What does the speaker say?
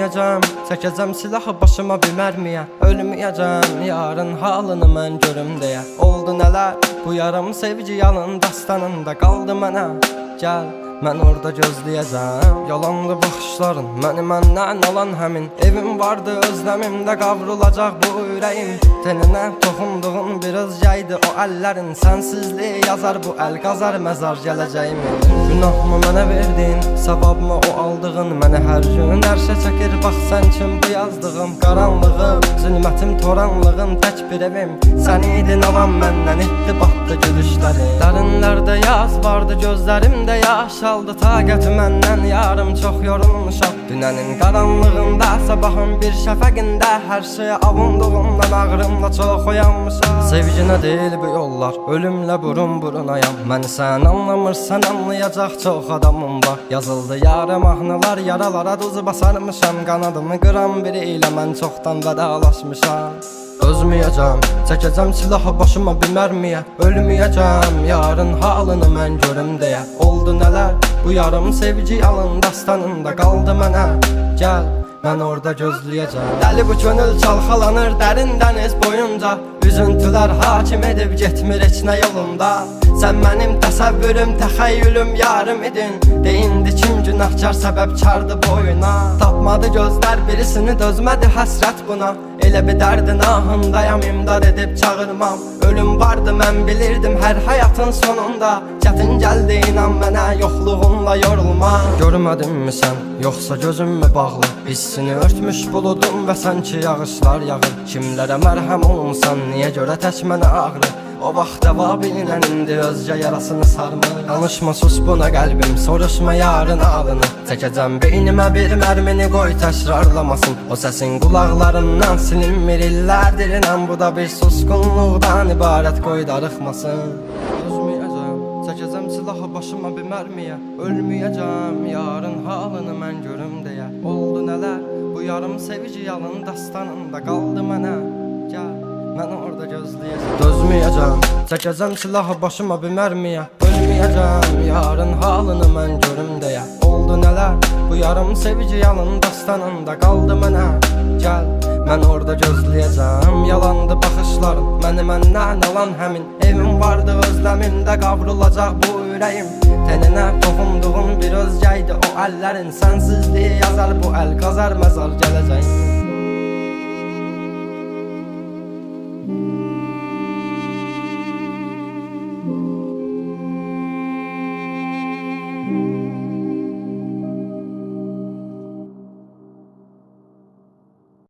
Dözməyəcəm, çəkəcəm silahı başıma bir mərmiyə. Ölməyəcəm, yarın halını mən görüm deyə. Oldu nələr, bu yarım sevgi yalın dastanında qaldı mənə. Gəl, mən orada gözləyəcəm. Yalanlı baxışların, məni məndən alan həmin. Evim vardı özləmimdə qavrulacaq bu ürəyim. Teninə toxunduğun bir özgəydi o əllərin. Sənsizliyi yazar bu əl, qazar məzar gələcəyimin. Günahmı mənə verdin, savabmı o aldığın? Mənə hər gün ərşə çəkir, bax sən kim bu yazdığım. Qaranlığım, zülmətim, toranlığım, tək bir evim. Sən idin alan məndən, itdi batdı gülüşlərim. Dərinlərdə yaz vardı, gözlərimdə yaş aldı taqəti məndən, yarım çox yorulmuşam. Dünənin qaranlığında, sabahın bir şəfəqində, hər şeyə avunduğumdan ağrımla çox oyanmışam. Sevginə deyil bu yollar, ölümlə burun burunayam. Məni sən anlamırsan, anlayacaq çox adamım var. Yazıldı yarım mahnılar, yaralara duz basarmışam. Qanadımı qıran biri ilə mən çoxdan vədalaşmışam. Dözməyəcəm, çəkəcəm silahı başıma bir mərmiyə. Ölməyəcəm, yarın halını mən görüm deyə. Oldu nələr, bu yarım sevgi yalın dastanında qaldı mənə. Gəl, mən orada gözləyəcəm. Dəli bu könül çalxalanır dərin dəniz boyunca. Üzüntülər hakim edib getmir heç nə yolunda. Sən mənim təsəvvürüm, təxəyyülüm, yarım idin. De indi kim günahkar, səbəbkardır boyuna. Tapmadı gözlər birisini, dözmədi həsrət buna. Elə bir dərdin ahındayam, imdad edib çağırmam. Ölüm vardı, mən bilirdim hər həyatın sonunda. Çətin gəldi inan mənə, yoxluğunla yorulma. Görmədinmi sən, yoxsa gözüm mü bağlı? Hissini örtmüş buludum və sanki yağışlar yağır. Kimlərə mərhəm olmusan, niyə görə tək mənə ağrı? O vaxt dəva bilinən indi özgə yarasını sarmır. Danışma sus buna qəlbim, soruşma yarın halını. Çəkəcəm beynimə bir mərmini, qoy təkrarlamasın. O səsin qulaqlarından silinmir illərdir inan. Bu da bir susqunluqdan ibarət, qoy darıxmasın. Dözməyəcəm, çəkəcəm silahı başıma bir mərmiyə. Ölməyəcəm, yarın halını mən görüm deyə. Oldu nələr, bu yarım sevgi yalın dastanında qaldı mənə. Gəl, mən orada gözləyəcəm. Dözməyəcəm, çəkəcəm silahı başıma bir mərmiyə. Ölməyəcəm, yarın halını mən görüm deyə. Oldu nələr, bu yarım sevgi yalın dastanında qaldı mənə. Gəl, mən orada gözləyəcəm. Yalandı baxışların, məni məndən alan həmin. Evim vardı özləmimdə, qavrulacaq bu ürəyim. Teninə toxunduğun bir özgəydi o əllərin. Sənsizliyi yazar bu əl, qazar məzar gələcəyim.